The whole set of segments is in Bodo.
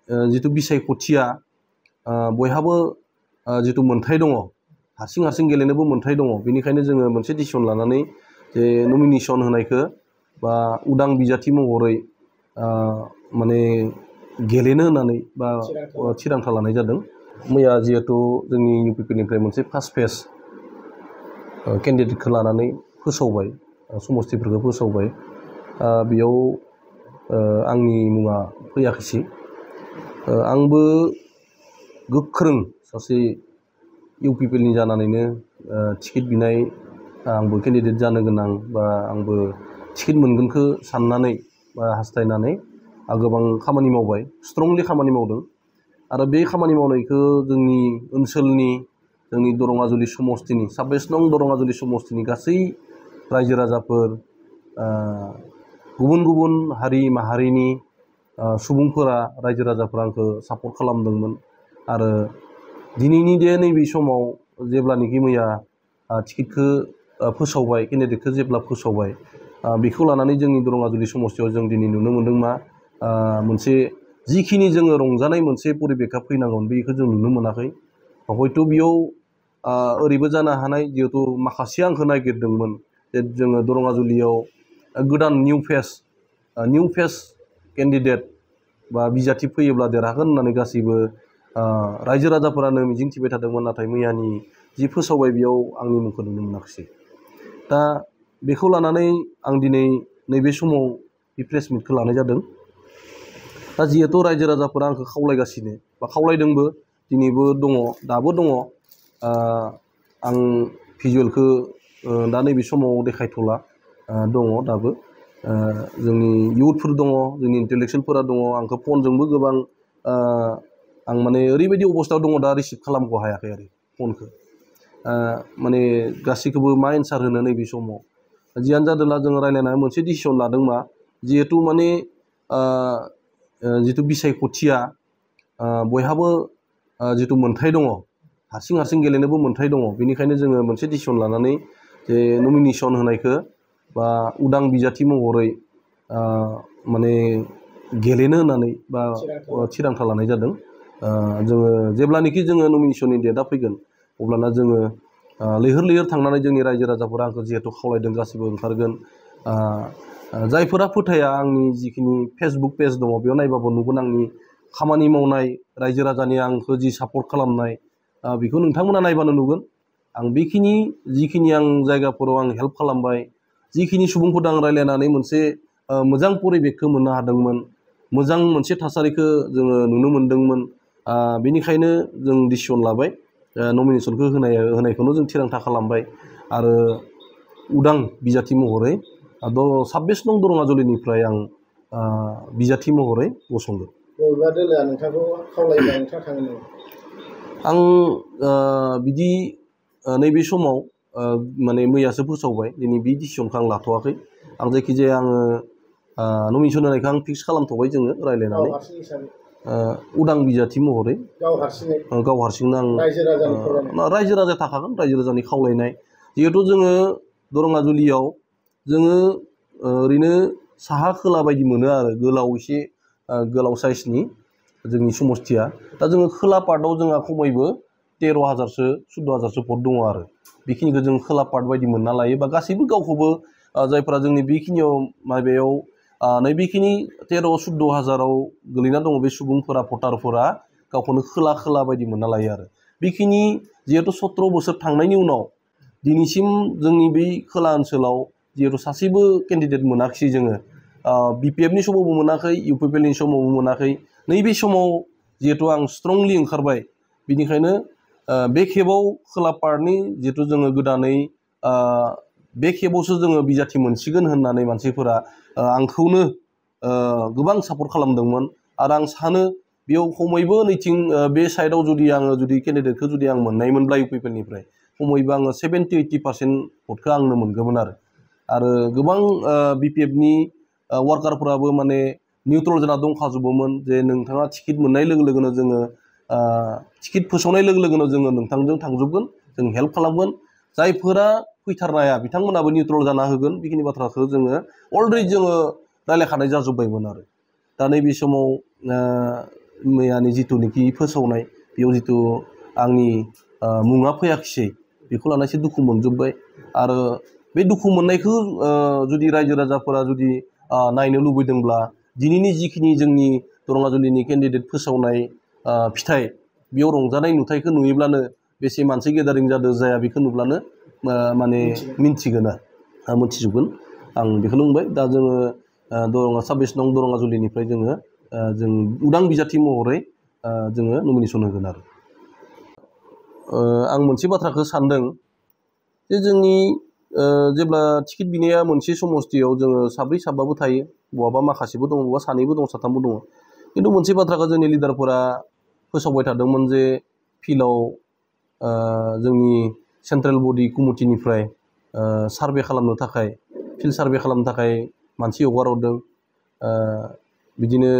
जितु बिसायख'थिया बयहाबो जितु मोन्थाय दङ, हारसिं हारसिं गेलेनोबो मोन्थाय दङ। बेनिखायनो जोङो मोनसे डिसिसन लानानै जे नमिनेसन होनायखौ बा उदां बिजाथि महरै माने गेलेनो होननानै बा थिरांथा लानाय जादों। मैया जिहेतु जोंनि इउपिपिनिफ्राय मोनसे फार्स्ट फेज केन्डिडेटखौ लानानै फोसावबाय, समस्थिफोरखौ फोसावबाय। बेयाव आंनि मुङा फैयाखैसै। आंबो गोख्रों सासे इउपिपिएलनि जानानैनो टिकेट बिनाय, आंबो केन्डिडेट जानो गोनां बा आंबो टिकेट मोनगोनखौ साननानै बा हास्थायनानै गोबां खामानि मावबाय, स्ट्रंलि खामानि मावदों। आरो बे खामानि मावनायखौ जोंनि ओनसोलनि, जोंनि दरङाजुलि समस्थिनि 26 नं दरङाजुलि समस्थिनि गासै रायजो राजाफोर, गुबुन गुबुन हारि माहारिनि सुबुंफोरा, रायजो राजाफोरा आंखौ सापर्ट खालामदोंमोन। आरो दिनैनि नैबे समाव जेब्लानोखि मैया टिकेटखौ फोसावबाय, केन्डिडेटखौ जेब्ला फोसावबाय, बेखौ लानानै जोंनि दरङाजुलि समस्थियाव जों दिनै नुनो मोन्दों मा मोनसे जिखिनि जोङो रंजानाय मोनसे परिबेखा फैनांगौमोन बेखौ जों नुनो मोनाखै। हयथ' बेयाव ओरैबो जानो हानाय, जिहेतु माखासे आंखौ नागिरदोंमोन जे जोङो दरङाजुलियाव गोदान निउ फेस केन्डिडेट बा बिजाथि फैयोब्ला देरहागोन होननानै गासैबो रायजो राजाफोरानो मिजिंथिबाय थादोंमोन। नाथाय मैयानि जि फोसावबाय बेयाव आंनि मुंखौ नुनो मोनाखिसै। दा बेखौ लानानै आं दिनै नैबे समाव बे प्रेस मिटखौ लानाय जादों। दा जिहेतु रायजो राजाफोरा आंखौ खावलायगासिनो बा खावलायदोंबो, दिनैबो दङ, दाबो दङ। आं भिजुवेलखौ दा नैबे समाव देखायथ'ला, दङ दाबो। जोंनि इयुथफोर दङ, जोंनि इन्टेलेक्सुयेलफोरा दङ, आंखौ फनजोंबो गोबां आं माने ओरैबायदि अबस्थायाव दङ दा रिसिभ खालामख' हायाखै आरो फनखौ। माने गासैखौबो मा एन्सार होनो नैबे समाव। जियानो जादोंला जों रायज्लायनानै मोनसे डिसिसन लादों मा, जिहेतु माने जितु बिसायख'थिया बयहाबो जितु मोन्थाय दङ, हारसिं हारसिं गेलेनोबो मोन्थाय दङ। बेनिखायनो जोङो मोनसे डिसिसन लानानै जे नमिनेसन होनायखौ बा उदां बिजाथि महरै माने गेलेनो होननानै बा थिरांथा लानाय जादों। जोङो जेब्लानोखि जोङो नमिनेसननि डेटआ फैगोन, अब्लाना जोङो लैहोर लैहोर थांनानै जोंनि रायजो राजाफोरा आंखौ जिहेतु खावलायदों गासिबो ओंखारगोन। जायफोरा फोथाया, आंनि जिखिनि फेसबुक पेज दङ बेयाव नायबाबो नुगोन आंनि खामानि मावनाय, रायजो राजानि आंखौ जि सापर्ट खालामनाय, बेखौ नोंथांमोना नायबानो नुगोन। आं बेखिनि जिखिनि आं जायगाफोराव आं हेल्प खालामबाय, जिखिनि सुबुंफोरजों आं रायज्लायनानै मोनसे मोजां परिबेकखौ मोननो हादोंमोन, मोजां मोनसे थासारिखौ जोङो नुनो मोन्दोंमोन। बेनिखायनो जों डिसिसन लाबाय, नमिनेसनखौ होनायखौनो जों थिरांथा खालामबाय। आरो उदां बिजाथि महरै 26 नं दरङाजुलिनिफ्राय आं बिजाथि महरै गसंदों। बबेबा दोलोआ नोंथांखौ खावलायोबा नोंथाङा थाङो नामा? आं बिदि नैबे समाव माने मैयासो फोसावबाय, दिनै बे डिसिसनखौ आं लाथ'वाखै। आं जायखिजाया आङो नमिनेसन होनायखौ आं फिक्स खालामथ'बाय, जोङो रायज्लायनानै उदां बिजाथि महरै गाव हारसिंनो आं रायजो राजा थाखागोन, रायजो राजानि खावलायनाय। जिहेथु जोङो दरङाजुलियाव जोङो ओरैनो साहा खोला बायदि मोनो आरो गोलाव, एसे गोलाव साइसनि जोंनि समस्थिया। दा जोङो खोला पार्टआव जोंहा खमैबो 13,000सो 14,000सो भट दङ आरो बेखिनिखौ जों खोला पार्ट बायदि मोनना लायो। बा गासैबो गावखौबो जायफोरा जोंनि बेखिनियाव माबायाव नैबेखिनि 13-14,000आव गोलैना दङ बे सुबुंफोरा, भटारफोरा गावखौनो खोला बायदि मोनना लायो आरो। बेखिनि जिहेतु 17 बोसोर थांनायनि उनाव दिनैसिम जोंनि बै खोला ओनसोलाव जिहेतु सासेबो केन्डिडेट मोनाखिसै जोङो। बिपिएफनि समावबो मोनाखै, इउपिपिएलनि समावबो मोनाखै। नैबे समाव जिहेतु आं स्ट्रंलि ओंखारबाय, बेनिखायनो बे खेबाव खोला पार्टनि जिहेतु जोङो गोदानै बे खेबावसो जोङो बिजाथि मोनसिगोन होननानै मानसिफोरा आंखौनो गोबां सापर्ट खालामदोंमोन। आरो आं सानो बेयाव खमैबो नैथिं बे साइडआव जुदि केन्डिडेटखौ जुदि आं मोननायमोनब्ला इउपिपिएलनिफ्राय खमैबो आङो 70-80% भटखौ आंनो मोनगौमोन आरो गोबां बिपिएफनि वार्कारफोराबो माने निउट्रल जाना दंखाजोबोमोन जे नोंथाङा टिकेट मोननाय लोगो लोगोनो जोङो टिकेट फोसावनाय लोगो लोगोनो जोङो नोंथांजों थांजोबगोन, जों हेल्प खालामगोन। जायफोरा फैथारनो हाया बिथांमोनाबो निउट्रल जाना होगोन। बेखिनि बाथ्राखौ जोङो अलरेडि जोङो रायज्लायखानाय जाजोब्बायमोन आरो। दा नैबे समाव मैयानि जिथुनिखि फोसावनाय बेयाव जिथु आंनि मुङा फैयाखिसै बेखौ लाना एसे दुखु मोनजोब्बाय आरो बे दुखु मोननायखौ जुदि रायजो राजाफोरा जुदि नायनो लुबैदोंब्ला दिनैनि जिखिनि जोंनि दरंगा जुलिनि केन्डिडेट फोसावनाय फिथाइ बेयाव रंजानाय नुथायखौ नुयोब्लानो बेसे मानसि गेदारिं जादों जाया बेखौ नुब्लानो माने मिन्थिगोन आरो मिन्थिजोबगोन आं बेखौनो बुंबाय दा जोङो दरंगा 26 नं दरंगा जुलिनिफ्राय जों उदां बिजाथि महरै जोङो नमिनेसन होगोन आरो आं मोनसे बाथ्राखौ सानदों जे जोंनि जेब्ला टिकेट बिनाया मोनसे समस्थियाव जोङो साब्रै साबाबो थायो बहाबा माखासेबो दङ बहाबा सानैबो दं साथामबो दङ खिन्थु मोनसे बाथ्राखौ जोंनि लिडारफोरा फोसावबाय थादोंमोन जे फिल्डआव जोंनि सेन्ट्रेल बडि कमिटिनिफ्राय सार्भे खालामनो थाखाय फिल्ड सार्भे खालामनो थाखाय मानसि हगारहरदों बिदिनो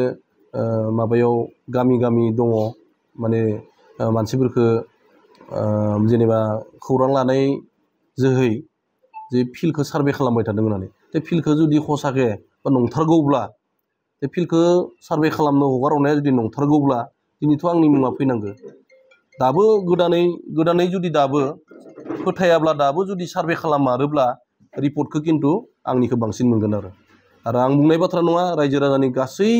माबायाव गामि गामि दङ माने मानसिफोरखौ जेनेबा खौरां लानाय जोहै जे फिल्डखौ सार्भे खालामबाय थादों होननानै बे फिल्डखौ जुदि खसाके बा नंथारगौब्ला बे फिल्डखौ सार्भे खालामनो हगारहरनाया जुदि नंथारगौब्ला दिनैथ' आंनि मुङा फैनांगौ दाबो गोदानै जुदि दाबो फोथायाब्ला दाबो जुदि सार्भे खालामारोब्ला रिपर्टखौ खिन्थु आंनिखौ बांसिन मोनगोन आरो आं बुंनाय बाथ्रा नङा रायजो राजानि गासै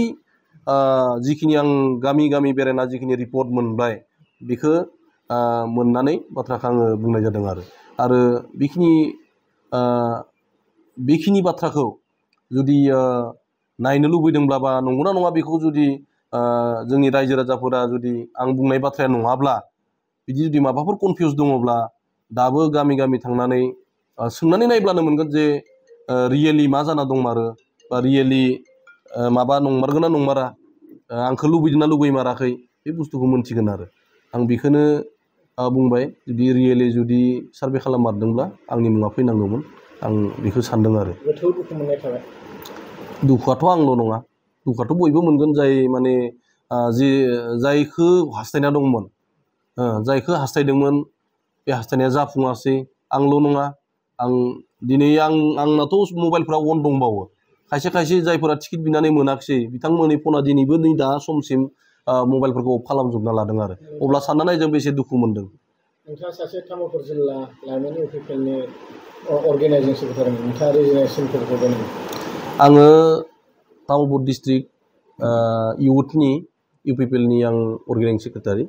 जिखिनि आं गामि गामि बेरायना जिखिनि रिपर्ट मोनबाय बेखौ मोननानै बाथ्राखौ आङो बुंनाय जादों आरो बेखिनि बाथ्राखौ जुदि नायनो लुबैदोंब्ला बा नंगौना नङा बेखौ जुदि जोंनि रायजो राजाफोरा जुदि आं बुंनाय बाथ्राया नङाब्ला बिदि जुदि माबाफोर कनफिउस दङब्ला दाबो गामि गामि थांनानै सोंनानै नायब्लानो मोनगोन जे रियेलि मा जाना दंमारो बा रियेलि माबा नंमारगोन ना नंमारा आंखौ लुबैदोंना लुबैमाराखै बे बुस्थुखौ मोनथिगोन आरो आं बेखौनो बुंबाय जुदि रियेलि जुदि सार्भे खालाममारदोंब्ला आंनि मुङा फैनांगौमोन आं बेखौ सानदों आरो गोथौ दुखु मोननाय थाबाय दुखुआथ' आंल' नङा दुखुआथ' बयबो मोनगोन जाय माने जायखौ हास्थायना दंमोन जायखौ हास्थायदोंमोन बे हास्थायनाया जाफुङासै आंल' नङा आं दिनै आंनाथ' मबाइलफ्रा अन दंबावो खायसे खायसे जायफोरा टिकेट बिनानै मोनाखिसै बिथांमोननि फना दिनैबो नै दा समसिम मबाइलफोरखौ अफ खालामजोबना लादों आरो अब्ला सानना नाय जों बेसे दुखु मोनदों नोंथाङा सासे तामुलपुर जिल्ला लाइमोन इउपिपिएलनि अर्गेनाइजिं सेक्रेटारि नोंथाङा रेजिगनेसनफोरखौ दङ आङो तामुलपुर डिस्ट्रिक्ट इउथनि इउपिपिएलनि आं अर्गेनाइजिं सेक्रेटारि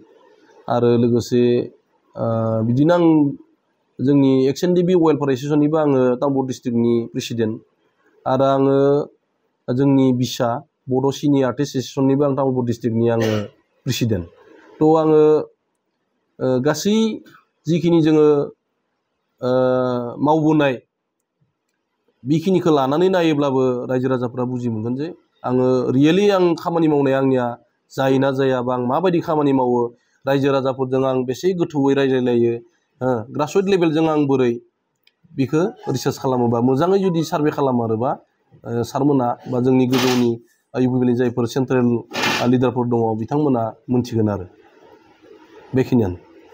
आरो लोगोसे बिदिनो आं जोंनि एक्सएनडिबि वेलफेयार एस'सिएशननिबो आङो तामुलपुर डिस्ट्रिक्टनि प्रेसिडेन्ट आरो आङो जोंनि बिसा बड' सिनि आर्टिस्ट एस'सिएशननिबो आं तामुलपुर डिस्ट्रिक्टनि आङो प्रेसिडेन्ट थ' आङो गासै जिखिनि जोङो मावबोनाय बेखिनिखौ लानानै नायोब्लाबो रायजो राजाफ्रा बुजि मोनगोन जे आङो रियेलि आं खामानि मावनाया आंनिया जायो ना जाया बा आं माबायदि खामानि मावो रायजो राजाफोरजों आं बेसे गोथौयै रायज्लायलायो ग्रासरुट लेभेलजों आं बोरै बेखौ रिसार्च खालामोबा मोजाङै जुदि सार्भे खालामोबा सारमोना बा जोंनि गोजौनि इउपिपिएलनि जायफोर सेन्ट्रेल लिडारफोर दङ बिथांमोना मोनथिगोन आरो बेखिनियानो